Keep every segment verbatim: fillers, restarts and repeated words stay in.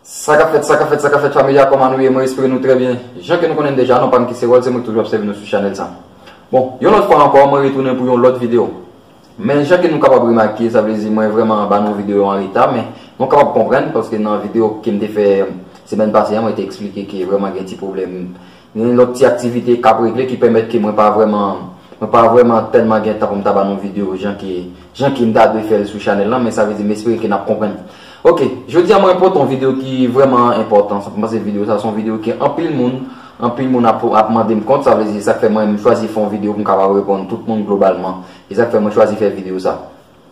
Sa k ap fèt, sa k ap fèt, sa k ap fèt, familya, kòman nou ye? Mwen espere nou trè byen. Jan ke nou konnen deja, non pa m ki se Wòl, se mwen toujou ap sèvi nou sou chanèl sa. Bon, yon lòt fwa ankò, mwen retounen pou yon lòt videyo. Men jan ke nou kapab remake, sa vle di mwen vrèman ba nou videyo an reta, men nou kapab konprann, paske nan videyo ke m te fè semèn pase a, mwen te eksplike ke vrèman gen ti pwoblèm. Gen lòt ti aktivite k ap regle ki pèmèt ke mwen pa vrèman, mwen pa vrèman tèlman gen tan pou m ta ba nou videyo jan ke, jan ke m ta dwe fè l sou chanèl lan, men sa vle di m espere ke n ap konprann. Ok, jodi a mwen pote yon videyo ki vrèman enpòtan. M panse videyo sa se yon videyo ke anpil moun, anpil moun ap, ap mande m kont, sa vle di sa k fè mwen m chwazi fè yon videyo pou m kapab reponn tout moun globalman. E sa k fè mwen chwazi fè videyo sa.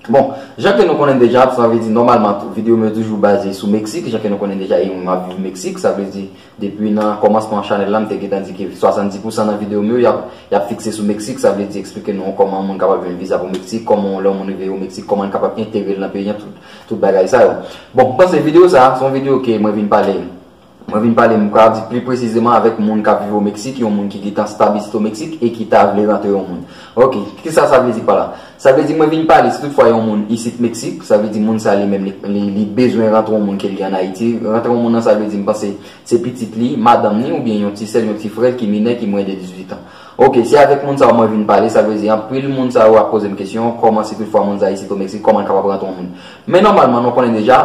Bon, jan ke nou konnen deja, sa vle di nòmalman tou, videyo m yo toujou baze sou Meksik, jan ke nou konnen deja, e mwen m ap viv Meksik, sa vle di depi nan kòmansman chanèl la, m te gentan di ke swasanndis pousan nan videyo m yo, y ap, y ap fikse sou Meksik, sa vle di eksplike nou kòman yon moun kapab jwenn viza pou Meksik, kòman lè yon moun rive o Meksik, kòman l kapab entegre l nan peyi an, tout, tout bagay sa yo. Bon, m panse videyo sa, se yon videyo ke mwen vin pale. Mwen vin pale, m ka di pli presizeman avèk moun k ap viv o Meksik, yon moun ki gentan stab isit o Meksik e ki ta vle rantre yon moun. Ok, kisa sa vle di pa la? Sa vle di mwen vin pale, si toutfwa yon moun isit Meksik, sa vle di moun sa li menm li, li, li bezwen rantre yon moun ke li an Ayiti. Rantre yon moun nan, sa vle di m panse se pitit li, madanm ni, oubyen yon ti sè l, yon ti frè l ki minè ki mwens de dizuit an. Ok, se avèk moun sa yo mwen vin pale, sa vle di anpil moun sa yo ap poze m kesyon, kòman si toutfwa moun sa isit o Meksik, kòman l kapab rantre yon moun? Men nòmalman, nou konnen deja,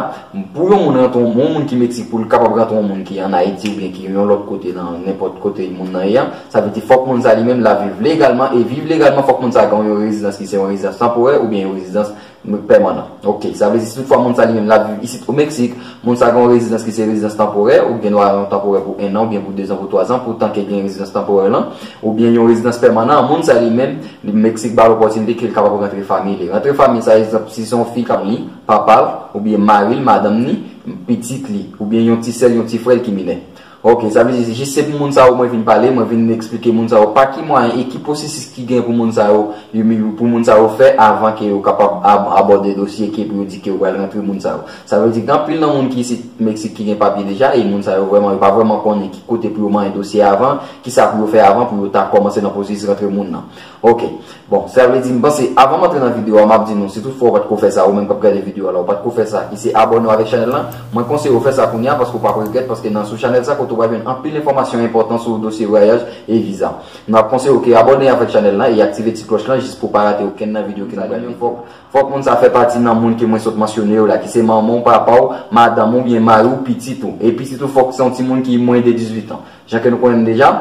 pou yon moun rantre, yon moun ki Meksik, pou l kapab rantre yon moun ki an Ayiti oubyen ki yon lòt kote nan nenpòt kote moun nan ye a, sa vle di fòk moun sa li menm l ap viv legalman, e viv legalman fòk moun sa gen yon rezidans ki se yon rezidans tanporè oubyen yon rezidans pèmanan. Ok, sa vle di si toutfwa moun sa li menm l ap viv isit o Meksik, moun sa gen yon rezidans ki se rezidans tanporè, ou gen dwa yon tanporè pou en an oubyen pou de zan, pou twa zan, pou tan ke gen rezidans tanporè lan, oubyen yon rezidans pèmanan, moun sa li menm, li Meksik ba l opòtinite ke l kapab rantre fanmi li. Rantre fanmi sa, egzanp, si se yon fi k ap li, papa l, oubyen mari l, madanm ni, pitit li, oubyen yon ti sè l, yon ti frè l ki minè. Ok, sa vle di jis se pou moun sa yo mwen vin pale, mwen vin eksplike moun sa yo pa ki mwayen e ki pwosesis ki gen pou moun sa yo, pou moun sa yo fè avan ke yo kapab ab-, abòde dosye ke pou yo di ke yo pral rantre moun sa yo. Sa vle di gen anpil nan moun ki isit Meksik ki gen papye deja e moun sa yo vrèman, yo pa vrèman konnen ki kote pou yo manyen dosye avan, kisa pou yo fè avan pou yo ta kòmanse nan pwosesis rantre moun nan. Ok. Bon, sa vle di, m panse, avan m antre nan videyo a, m ap di nou, si toutfwa w pa t ko fè sa, ou menm k ap gade videyo a la, ou pa t ko fè sa, ki se abòne w avèk chanèl lan, mwen konseye w fè sa kounye a, paske w p ap regrèt, paske nan sou chanèl sa, kote w pral jwenn anpil enfòmasyon enpòtan sou dosye vwayaj e viza. Nou ap konseye w ke abòne avèk chanèl lan e aktive ti klòch lan jis pou w pa rate okenn nan videyo ke nou pral mete. Fòk, fòk moun sa fè pati nan moun ke mwen sot mansyone yo la, ki se manman w, papa w, madanm ou, oubyen mari w, pitit ou. E pitit ou fòk se yon timoun ki mwens de dizuit an. Jan ke nou konnen deja,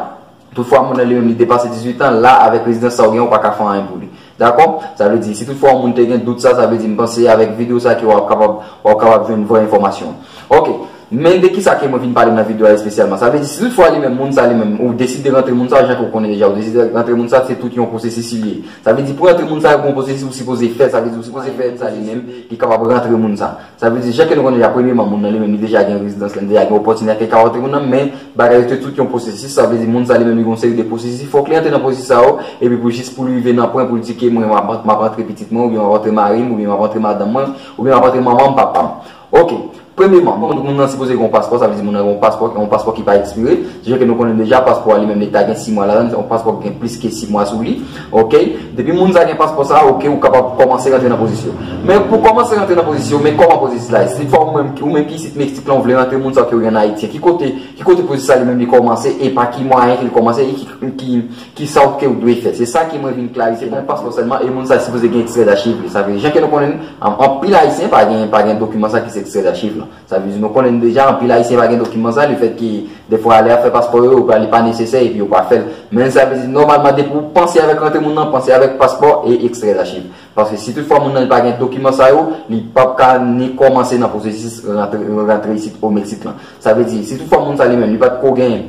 toutfwa, moun nan li menm li depase dizuit an, la, avèk rezidans sa ou gen, ou pa ka fè anyen pou li. Dakò? Sa vle di, si toutfwa yon moun te gen dout sa, sa vle di, m panse avèk videyo sa ke w ap kapab, w ap kapab jwenn vrè enfòmasyon. Ok. Men de kisa ke mwen vin pale nan videyo a espesyalman? Sa vle di, si toutfwa li menm, moun sa li menm, ou deside rantre moun sa, jan ke w konnen deja, ou deside rantre moun sa, se tout yon pwosesis li ye. Sa vle di, pou rantre moun sa, yon pwosesis ou sipoze fè, sa vle di, ou sipoze fè sa li menm, li kapab rantre moun sa. Sa vle di, jan ke nou konnen deja, premyeman, moun nan li menm, li deja gen rezidans lan, li deja gen opòtinite ke l ka rantre moun nan, men bagay yo se tout yon pwosesis, sa vle di, moun sa li menm, li gen yon seri de pwosesis, fòk li antre nan pwosesis sa yo, epi pou jis pou l rive nan pwen pou l di ke mwen, m ap, m ap rantre pitit mwen, oubyen m ap rantre mari m, oubyen m ap rantre madanm mwen, oubyen m ap rantre manman m, papa m. Ok, premyeman, moun, moun nan sipoze gen yon paspò, sa vle di moun nan gen yon paspò, yon paspò ki pa ekspire, jan ke nou konnen deja, paspò a li menm, li ta gen sis mwa ladan l, yon paspò ki gen plis ke sis mwa sou li, ok? Depi moun sa gen paspò sa, ok, ou kapab kòmanse rantre nan pwosesis yo. Men pou kòmanse rantre nan pwosesis yo, men kòman pwosesis la ye? Si fò ou menm, ou menm ki isit Meksik lan, ou vle rantre moun sa ke ou gen an Ayiti, ki kote, ki kote pwosesis sa li menm li kòmanse, e pa ki mwayen ke li kòmanse, e ki, ki, ki sa ou ke ou dwe fè? Se sa ke mwen vin klarifye. Se pa yon paspò sèlman, e moun sa sipoze gen ekstrè dachiv li. Sa vle di, jan ke nou konnen, an-, anpil Ayisyen pa gen, pa gen dokiman sa ki se ekstrè dachiv lan. Sa vle di nou konnen deja, anpil Ayisyen pa gen dokiman sa, lefètke defwa lè y ap fè paspò yo, yo pa, li pa nesesè epi yo pa fè l. Men sa vle di nòmalman depi w panse avèk rantre moun nan, panse avèk paspò e ekstrè dachiv. Paske si toutfwa moun nan li pa gen dokiman sa yo, li p ap ka ni kòmanse nan pwosesis rantre, rantre isit o Meksik lan. Sa vle di, si toutfwa moun sa li menm, li pa t ko gen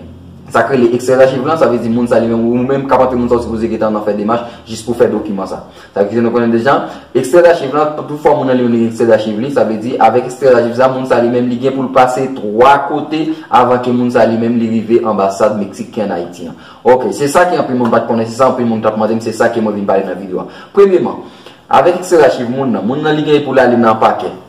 sa k rele ekstrè dachiv lan, sa vle di moun sa li menm, ou menm k ap rantre moun sa, ou sipoze gentan nan fè demach jis pou fè dokiman sa. Sa vle di nou konnen deja, ekstrè dachiv lan, toutfwa moun nan li menm li gen ekstrè dachiv li, sa vle di avèk ekstrè dachiv sa, moun sa li menm li gen pou l pase twa kote avan ke moun sa li menm li rive anbasad Meksik ki an Ayiti an. Ok, se sa ke anpil moun pa t konnen, se sa anpil moun t ap mande m, se sa ke mwen vin pale nan videyo a. Premyeman, avèk ekstrè dachiv moun nan, moun nan li gen pou l ale nan pakè.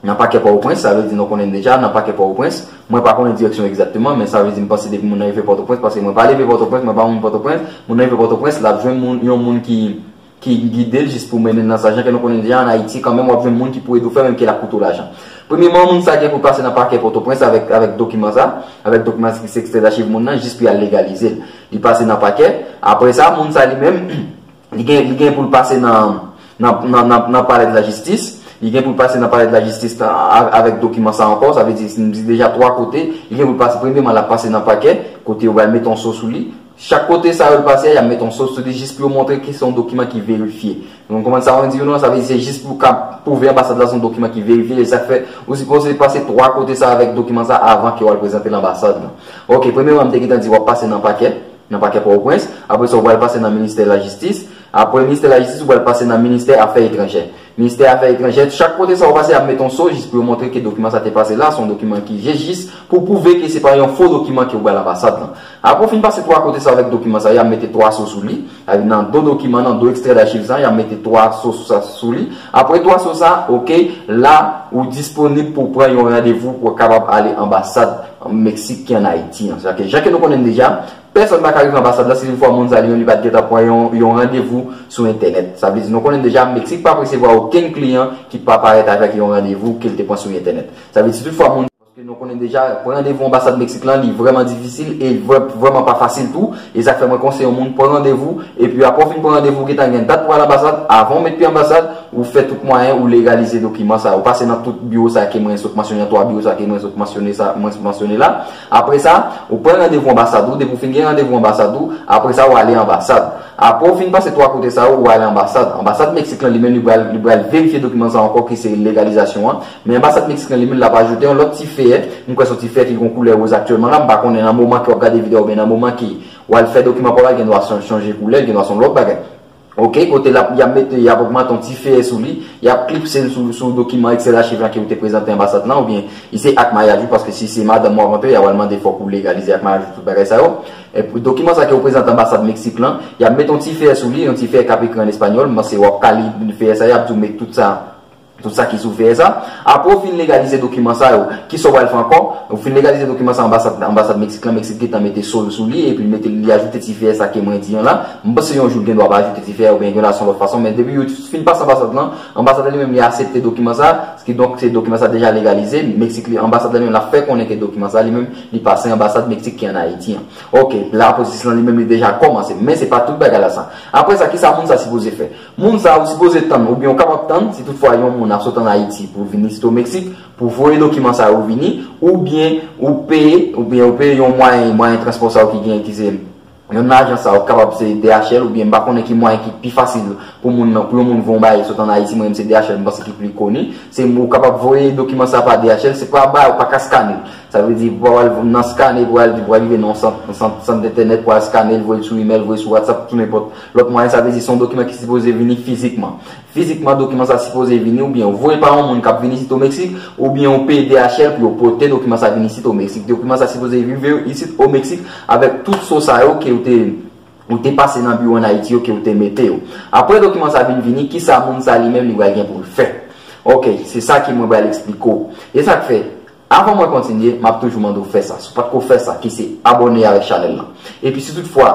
Nan pakè Pòtoprens, sa vle di nou konnen deja, nan pakè Pòtoprens, mwen pa konnen direksyon egzakteman, men sa vle di m panse depi moun nan rive Pòtoprens, paske mwen pa leve Pòtoprens, mwen pa moun Pòtoprens, moun nan rive Pòtoprens, l ap jwenn moun, yon moun ki, ki gide l jis pou mennen l nan sa. Jan ke nou konnen deja, ann Ayiti, kanmenm, w ap jwenn moun ki pou ede w fè, menm ke l ap koute w lajan. Premyèman, moun sa gen pou l pase nan pakè Pòtoprens avèk, avèk dokiman sa, avèk dokiman ki se ekstrè dachiv moun nan, jis pou y al legalize l. Li pase nan pakè. Apre sa, moun sa li menm, li gen, li gen pou l pase nan, nan, nan, nan, nan palè de la jistis. Li gen pou l pase nan palè de la jistis a- avèk dokiman sa ankò. Sa vle di, si m di deja twa kote, li gen pou l pase, premyèman, l ap pase nan pakè, kote yo pral mete yon so sou li. Chak kote sa yo l pase a, y ap mete yon so sou li jis pou yo montre ke se yon dokiman ki verifye. Nou konprann sa mwen di yo non, sa vle di se jis pou ka pwouve anbasad la se yon dokiman ki verifye, e sa k fè ou sipoze pase twa kote sa avèk dokiman sa avan ke w al prezante l anbasad la. Ok, premyèman, m te gentan di w ap pase nan pakè, nan pakè Pòtoprens, apre sa w pral pase nan ministè lajistis, apre ministè lajistis, ou pral pase nan ministè afè etranjè. Ministè afè etranjè, chak kote sa w pase, y ap mete yon so jis pou yo montre ke dokiman sa te pase la, se yon dokiman ki je jis pou pwouve ke se pa yon fo dokiman ke w bay anbasad lan. Apre w fin pase twa kote sa avèk dokiman sa, y ap mete twa so sou li, nan do dokiman, nan do ekstrè dachiv sa, y ap mete twa so sou sa sou li. Apre twa so sa, ok, la, ou disponib pou pran yon randevou pou w kapab ale anbasad Meksik ki ann Ayiti an. Sa ke, jan ke nou konnen deja, pèsonn pa ka rive anbasad la si toutfwa moun sa li menm li pa t gentan pran yon, yon randevou sou entènèt. Sa vle di, nou konnen deja, Meksik pa resevwa okenn kliyan ki pa parèt avèk yon randevou ke l te pran sou entènèt. Sa vle di, si toutfwa moun, paske nou konnen deja, pran randevou anbasad Meksik lan, li vrèman difisil e vrè- vrèman pa fasil tou. E sa k fè mwen konseye yon moun pran randevou, epi apre w fin pran randevou, w gentan gen dat pou al anbasad, avan w met pye anbasad, ou fè tout mwayen, ou legalize dokiman sa. Ou pase nan tout biwo sa ke mwen sot mansyone, twa biwo sa ke mwen sot mansyone sa, mwen sot mansyone la. Apre sa, ou pran randevou anbasad ou, depi w fin gen randevou anbasad ou, apre sa, ou ale anbasad. Apre w fin pase twa kote sa yo, ou ale anbasad. Anbasad Meksik lan, li menm, li pral, li pral verifye dokiman sa ankò, ki se legalizasyon an. Men anbasad Meksik lan, li menm, l ap ajoute yon lòt ti feyè. Mwen kwè se yon ti feyè ki gen yon koulè woz aktyèlman la. M pa konnen nan moman ke w ap gade videyo a oubyen nan moman ke w al fè dokiman pa w la, gen dwa son- chanje koulè, gen dwa se yon lòt bagay. Ok, kote l ap, y ap mete, y ap ogmante yon ti feyè sou li, y ap klipse l sou, sou dokiman ekstrè dachiv lan ke ou te prezante anbasad lan, oubyen li se ak mayaj ou, paske si se madanm ou avante, y a pral mande fòk ou legalize ak mayaj ou, tout bagay sa yo. E pou dokiman sa ke ou prezante anbasad Meksik lan, y ap mete yon ti feyè sou li, yon ti feyè k ap ekri an espanyòl, m panse w ap ka li feyè sa, y ap di w met tout sa, tout sa ki sou feyè sa. Apre w fin legalize dokiman sa yo, kisa w pral fè ankò? Ou fin legalize dokiman sa anbasad, anbasad Meksik lan, Meksik gentan mete so l sou li, epi l mete, li ajoute ti feyè sa ke mwen di an la. M panse yon jou l gen dwa pa ajoute ti feyè, oubyen gen dwa se yon lòt fason, men depi yo fin pase anbasad lan, anbasad lan li menm li aksepte dokiman sa, kidonk se dokiman sa deja legalize, Meksik li, anbasad lan li menm l ap fè konnen ke dokiman sa li menm li pase anbasad Meksik ki ann Ayiti an. Ok, la pwosesis lan li menm li deja kòmanse, men se pa tout bagay la sa. Apre sa, kisa moun sa sipoze fè? Moun sa ou sipoze tann, oubyen ou kapab tann, si toutfwa yon moun ap sot ann Ayiti pou l vin isit o Meksik, pou voye dokiman sa yo vini, oubyen ou peye, oubyen ou peye yon mwayen, mwayen transpò sa yo ki gen, ki se yon ajan sa yo, kapab se D H L, oubyen m pa konnen ki mwayen ki pi fasil pou moun nan, pou yon moun voye yon bagay sot ann Ayiti, mwen menm se D H L, m panse ki pi koni. Se ou kapab voye dokiman sa pa D H L, se pa bagay ou pa ka skane. Sa vle di, pou al nan skane, pou al, pou al rive nan yon sant, sant, sant entènèt, pou al skane l, voye l sou imèl, voye l sou WhatsApp, tou nenpòt lòt mwayen, sa vle di se yon dokiman ki sipoze vini fizikman. Fizikman, dokiman sa sipoze vini, oubyen ou voye l pa yon moun k ap vin isit o Meksik, oubyen ou peye D H L pou yo pote dokiman sa vin isit o Meksik. Dokiman sa sipoze rive isit o Meksik avèk tout so sa yo ke ou te, ou te pase nan biwo ann Ayiti yo, ke ou te mete yo. Apre dokiman sa vin vini, kisa moun sa li menm li pral gen pou l fè? Ok, se sa ke mwen pral eksplike w. E sa k fè, avan mwen kontinye, m ap toujou mande w fè sa. Si w pa t ko fè sa, ki se abòne avèk chanèl lan. Epi si toutfwa,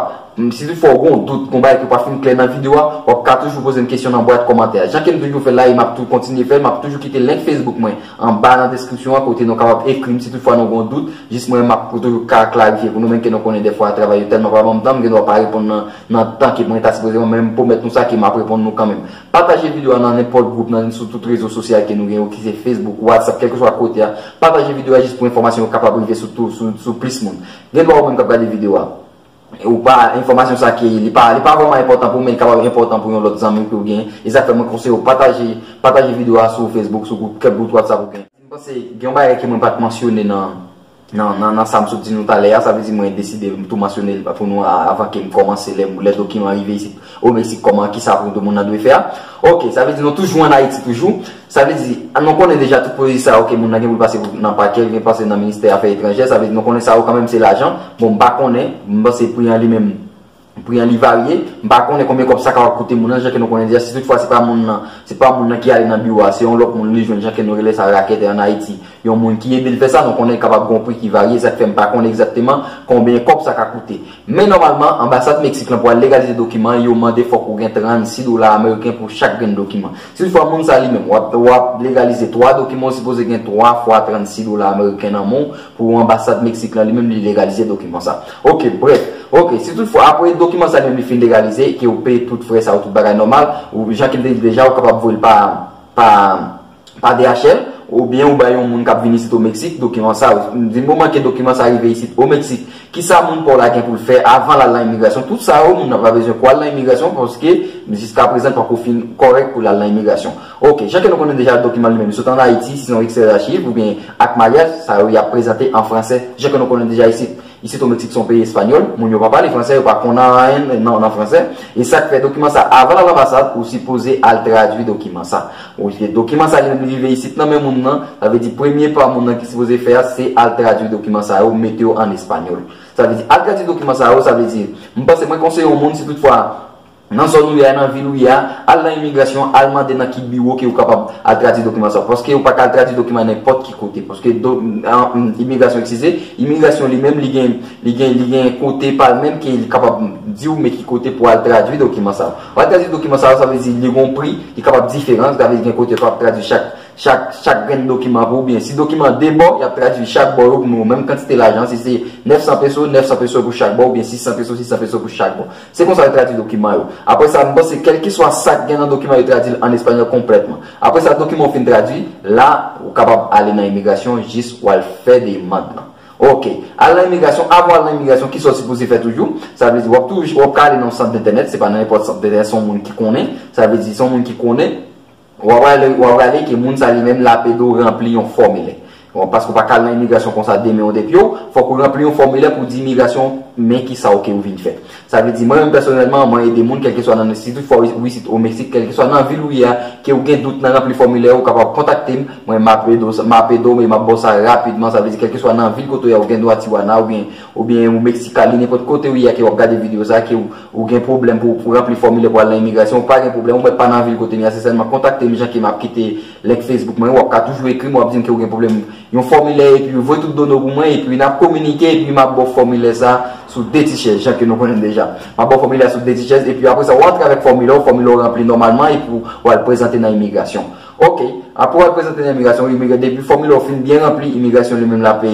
si toutfwa w gen yon dout, gen yon bagay ki pa fin klè nan videyo a, w ap ka toujou poze m kesyon nan bwat kòmantè a. Jan ke m toujou fè l la, e m ap tou kontinye fè l, m ap toujou kite link Facebook mwen anba nan deskripsyon an, kote nou kapab ekri m si toutfwa nou gen yon dout. Jis mwen, m ap toujou ka klarifye pou nou, menm ke nou konnen dèfwa travay yo tèlman pa ban m tan, m gen dwa pa reponn nan, nan tan ke mwen ta sipoze, men m pwomèt nou sa ke m ap reponn nou kanmenm. Pataje videyo a nan nenpòt gwoup nan, sou tout rezo sosyal ke nou gen yo, ki se Facebook, WhatsApp, kèlkeswa kote a. Pataje videyo a jis pou enfòmasyon yo kapab rive sou tou, sou, sou plis moun. Gen dwa ou menm k ap gade videyo a, ou pa, enfòmasyon sa ki, li pa, li pa vrèman enpòtan pou ou, men li kapab enpòtan pou yon lòt zanmi ke ou gen. E sa fè mwen konseye w pataje, pataje videyo a sou Facebook, sou gwoup, kèk gwoup WhatsApp ou gen. M panse gen yon bagay ke mwen pa t mansyone nan, nan, nan, nan sa m sot di nou talè a, sa vle di mwen deside m tou mansyone l pou nou a- avan ke m kòmanse lè, lè dokiman rive isit o Meksik, kòman, kisa pou moun nan dwe fè a. Ok, sa vle di nou toujou ann Ayiti toujou. Sa vle di, nou konnen deja tout pwosedi sa yo ke moun nan gen pou l pase pou- nan pakè, gen pase nan ministè afè etranjè, sa vle di nou konnen sa yo kanmenm se lajan. Bon, m pa konnen, m panse pri an li menm, Pri an li varye. M pa konnen konbyen kòb sa kapab koute moun nan, jan ke nou konnen deja, si toutfwa se pa moun nan, se pa moun nan ki ale nan biwo a, se yon lòt moun li jwenn, jan ke nou rele sa raketè ann Ayiti. Yon moun ki ede l fè sa, nou konnen kapab gen yon pri ki varye, sa k fè m pa konnen egzakteman konbyen kòb sa ka koute. Men nòmalman, anbasad Meksik lan pou al legalize dokiman, yo mande fòk ou gen trannsis dola ameriken pou chak grenn dokiman. Si toutfwa moun sa li menm, w ap, w ap legalize twa dokiman, ou sipoze gen twa fwa trannsis dola ameriken nan men w pou anbasad Meksik lan li menm li legalize dokiman sa. Ok, brèf. Ok, si toutfwa, apre dokiman sa li menm li fin legalize, ke ou peye tout frè sa yo, tout bagay nòmal, ou, jan ke m te di deja, ou kapab voye l pa, pa, pa D H L, oubyen ou bay yon moun k ap vin isit o Meksik, dokiman sa yo. Di moman ke dokiman sa rive isit o Meksik, kisa moun pa w la gen pou l fè avan l al nan imigrasyon? Tout sa yo, moun nan pa bezwen pou al nan imigrasyon, paske jiska prezan, pako fin kòrèk pou l al nan imigrasyon. Ok, jan ke nou konnen deja, dokiman li menm, sot ann Ayiti, si se yon ekstrè dachiv, oubyen ak maryaj, sa yo, y ap prezante an fransè, jan ke nou konnen deja isit. Isit o Meksik se yon peyi espanyòl, moun yo pa pale fransè, yo pa konn anyen nan, nan fransè. E sa k fè dokiman sa, avan l al anbasad, ou sipoze al tradui dokiman sa. Ou, dokiman sa, li menm li rive isit nan men moun nan, sa vle di premye pa moun nan ki sipoze fè a, se al tradui dokiman sa yo, mete yo an espanyòl. Sa vle di, al tradui dokiman sa yo, sa vle di, m panse mwen konseye yon moun, si toutfwa, nan zòn ou ye a, nan vil ou ye a, al nan imigrasyon, al mande nan ki biwo ke ou kapab al tradui dokiman sa yo. Paske ou pa ka al tradui dokiman nenpòt ki kote. Paske do, an, imigrasyon, eskize, imigrasyon li menm, li gen, li gen, li gen kote pa l menm ke li kapab di w men ki kote pou al tradui dokiman sa yo. Pou al tradui dokiman sa yo, sa vle di li gen yon pri, li kapab diferan, sa vle di gen kote pou ap tradui chak, chak, chak grenn dokiman pou ou, oubyen si dokiman de bò, y ap tradui chak bò yo pou nou menm kantite lajan, si se nèf san peso, nèf san peso pou chak bò, oubyen sis san peso, sis san peso pou chak bò. Se konsa yo tradui dokiman yo. Apre sa, m panse, kèlkeswa sa k gen nan dokiman yo, tradui l an espanyòl konplètman. Apre sa, dokiman w fin tradui, la, ou kapab ale nan imigrasyon, jis w al fè demann nan. Ok, al nan imigrasyon, avan w al nan imigrasyon, kisa w sipoze fè toujou? Sa vle di, w ap toujou, w ap ka ale nan yon sant entènèt, se pa nan nenpòt sant entènèt, se yon moun ki konnen, sa vle di, se yon moun ki konnen, w ap ale, w ap ale ke moun sa li menm l ap ede w ranpli yon fòmilè. Bon, paske w pa ka al nan imigrasyon konsa demen w de pye w, fòk ou ranpli yon fòmilè pou di imigrasyon men kisa w ke ou vin fè. Sa vle di, mwen menm pèsonèlman, mwen ede moun, kèlkeswa nan, si toutfwa w isit o Meksik, kèlkeswa nan vil ou ye a, ke ou gen dout nan ranpli fòmilè, ou kapab kontakte m, mwen m ap ede w, m ap ede w, e m ap ba w sa rapidman, sa vle di, kèlkeswa nan vil kote w ye a, ou gen dwa Tijuana, oubyen, oubyen ou Mexicali, nenpòt kote ou ye a, ke w ap gade videyo sa, ke ou, ou gen pwoblèm pou, pou ranpli fòmilè pou al nan imigrasyon, ou pa gen pwoblèm, ou mèt pa nan vil kote m ye a, se sèlman kontakte m, jan ke m ap kite link Facebook mwen, w ap ka toujou ekri m, w ap di m ke w gen pwoblèm yon fòmilè, epi voye tout done w pou mwen, epi n ap kominike, epi m ap ba w fòmilè sa sou de ti chèz, jan ke nou konnen deja. M ap ba w fòmilè sou de ti chèz, epi apre sa, w antre avèk fòmilè w, fòmilè w ranpli nòmalman, epi w al prezante nan imigrasyon. Ok, apre w al prezante nan imigrasyon, imigra-, depi fòmilè w fin byen ranpli, imigrasyon li menm l ap,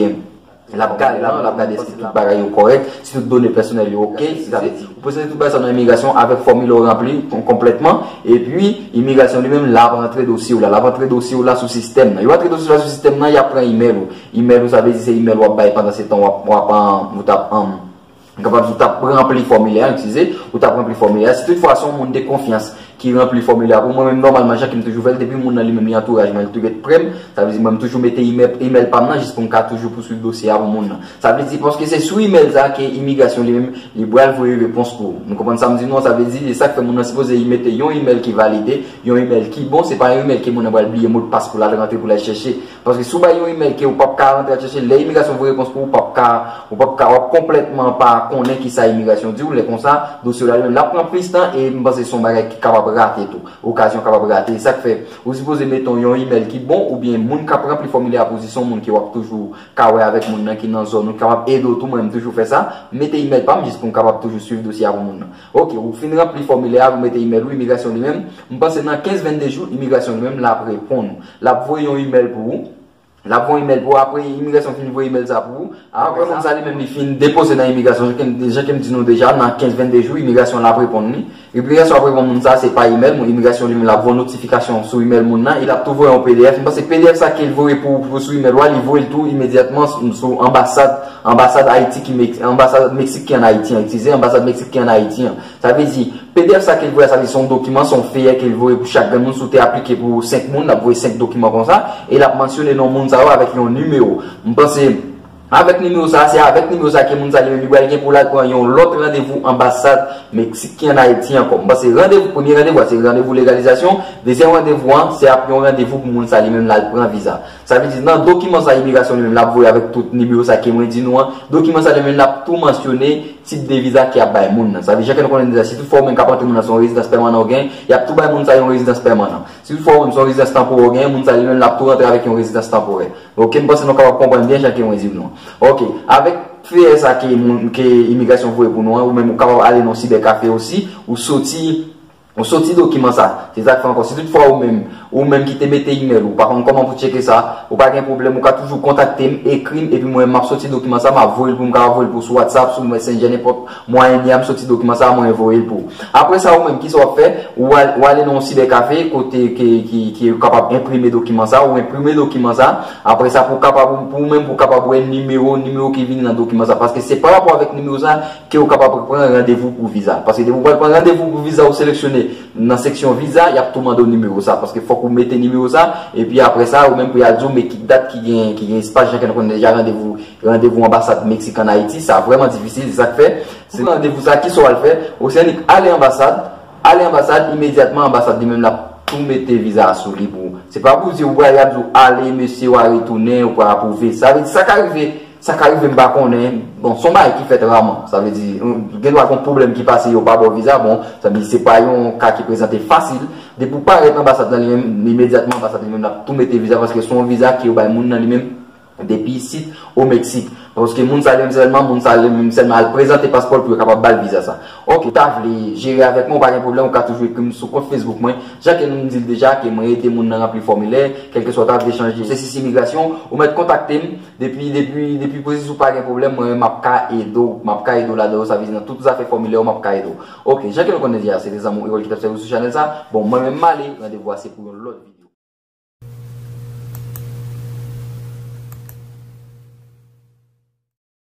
l ap gade, l ap, l ap gade si tout bagay yo kòrèk, si tout done pèsonèl yo ok, sa vle di, ou prezante tout bagay sa nan imigrasyon avèk fòmilè w ranpli kon-, konplètman, epi imigrasyon li menm, l ap rantre dosye w la, l ap rantre dosye w la sou sistèm nan. Yo rantre dosye w la sou sistèm nan, y ap pran imèl ou. Imèl ou, sa vle di se imèl w ap bay pandan se tan w ap, w ap, an, ou t ap, an, m kapab di w t ap ranpli fòmilè a, eskize, ou t ap ranpli fòmilè a. Si toutfwa se yon moun de konfyans ki ranpli fòmilè a pou mwen menm, nòmalman, jan ke m toujou fè l, depi moun nan li menm li antouraj mwen, li tou ret pre m, sa vle di mwen m toujou mete imèl, imèl pa m nan jis pou m ka toujou pouswiv dosye a pou moun nan. Sa vle di paske se sou imèl sa ke imigrasyon li menm, li pral voye repons pou ou. Nou konprann sa m di nou an? Sa vle di, e sa k fè moun nan sipoze mete yon imèl ki valide, yon imèl ki bon, se pa yon imèl ke moun nan pral bliye modpas pou l al rantre, pou l al chèche. Paske si w bay yon imèl ke ou p ap ka rantre al chèche, lè imigrasyon voye repons pou ou, ou p ap ka, ou p ap ka, w ap konplètman pa konnen kisa imigrasyon di w, lè konsa, dosye w la li menm, l ap pran plis tan, e m panse se yon bagay ki kapab rate tou. Okazyon kapab rate. E sa k fè, ou sipoze mete yon imèl ki bon, oubyen moun k ap ranpli fòmilè a pou di se yon moun ke w ap toujou ka wè avèk moun nan ki nan zòn ou, ki kapab ede w tou, mwen m toujou fè sa, m mete imèl pa m jis pou m kapab toujou swiv dosye a pou moun nan. Ok, ou fin ranpli fòmilè a, ou mete imèl ou, imigrasyon li menm, m panse nan kenz vennde jou, imigrasyon li menm, l ap reponn ou. L ap voye yon imèl pou ou. L ap voye yon imèl pou ou. Apre imigrasyon fin voye imèl sa pou ou, apre moun sa li menm li fin depoze nan imigrasyon, jan ke m, jan ke m di nou deja, nan kenz vennde jou, imigrasyon l ap reponn li. Imigrasyon ap reponn moun sa, se pa imèl, moun imigrasyon li menm l ap voye notifikasyon sou imèl moun nan, e l ap tou voye yon P D F. M panse P D F sa ke l voye pou, pou sou imèl ou a, li voye l tou imedyatman sou, sou anbasad, anbasad Ayiti ki Mex-, anbasad Meksik ki ann Ayiti an, eskize, anbasad Meksik ki ann Ayiti an. Sa vle di, P D F sa ke l voye a, sa vle di se yon dokiman, se yon feyè ke l voye pou chak grenn moun. Si w te aplike pou senk moun, l ap voye senk dokiman konsa, e l ap mansyone non moun sa yo avèk yon nimewo. M panse, Avèk nimewo sa, se avèk nimewo sa ke moun sa li menm li pral gen pou l al pran yon lòt randevou anbasad Meksik ki ann Ayiti ankò. M panse randevou, premye randevou a se randevou legalizasyon, dezyèm randevou an se ap yon randevou pou moun sa li menm l al pran viza. Sa vle di nan dokiman sa imigrasyon li menm l ap voye avèk tout nimewo sa ke mwen di nou an, dokiman sa li menm l ap tou mansyone tip de viza ke y ap bay moun nan. Sa vle di jan ke nou konnen deja, si tout fwa ou menm k ap antre moun nan se yon rezidans pèmanan ou gen, y ap tou bay moun sa yon rezidans pèmanan. Si tout fwa ou menm se yon rezidans tanporè ou gen, moun sa li menm l ap tou rantre avèk yon rezidans tanporè. Ok, m panse nou kapab konprann byen jan ke mwen di nou an. Ok, avèk fleyè sa ke moun, ke imigrasyon voye pou nou an, ou menm ou kapab ale nan yon sibè kafe osi, ou soti, ou soti dokiman sa. Se sa k fè ankò, si tout fwa ou menm, ou menm ki te mete imèl ou, ou pa konn kòman pou tcheke sa, ou pa gen pwoblèm, ou ka toujou kontakte m, ekri m, epi mwen m ap soti dokiman sa, m ap voye l pou, m kapab voye l pou sou WhatsApp, sou Messenger, nenpòt mwayen li a, m soti dokiman sa, mwen voye l pou ou. Apre sa, ou menm, kisa w ap fè? Ou al, ou ale nan yon sibè kafe, kote ke, ki, ki kapab enprime dokiman sa, ou enprime dokiman sa. Apre sa, pou kapab, pou ou menm, pou kapab wè nimewo, nimewo ki vini nan dokiman sa. Paske se pa rapò avèk nimewo sa ke ou kapab pran randevou pou viza. Paske depi ou pral pran randevou pou viza, ou seleksyone nan seksyon viza, y ap tou mande w nimewo sa. Paske fòk ou mete nimewo sa, epi apre sa, ou menm pou y al di w, men ki dat ki gen, ki gen espas, jan ke nou konnen deja randevou, randevou anbasad Meksik ann Ayiti, sa vrèman difisil, se sa k fè. Se randevou sa, kisa w al fè? Oseanik, ale anbasad, ale anbasad, imedyatman anbasad li menm l ap tou mete viza a sou li pou ou. Se pa pou di ou pral y ap di w, ale mesye, w a retounen, ou pral apwouve. Sa vle di, sa ka rive, sa ka rive, m pa konnen. Bon, se yon bagay ki fèt raman. Sa vle di, gen dwa gen yon pwoblèm ki pase, yo pa ba w viza, bon, sa vle di, se pa yon ka ki prezante fasil. Depi w parèt anbasad lan li menm, imedyatman anbasad li menm l ap tou mete viza, paske se yon viza ke yo bay moun nan li menm depi isit o Meksik. Paske moun sa li menm sèlman, moun sa li menm sèlman al prezante paspò l pou yo kapab ba l viza sa. Ok, ou ta vle jere avèk mwen, ou pa gen pwoblèm, ou ka toujou ekri m sou kont Facebook mwen. Jan ke nou di l deja, ke mwen ede moun nan ranpli fòmilè, kèlkeswa w ta vle chanje sèvis imigrasyon, ou mèt kontakte m. Depi, depi, depi pwosesi ou pa gen pwoblèm, mwen menm m ap ka ede w, m ap ka ede w ladan yo, sa vle di nan tout zafè fòmilè yo, m ap ka ede w. Ok, jan ke nou konnen deja, se te zanmi w Erol ki t ap sèvi w sou chanèl sa. Bon, mwen menm m ale, randevou a se pou yon lòt videyo.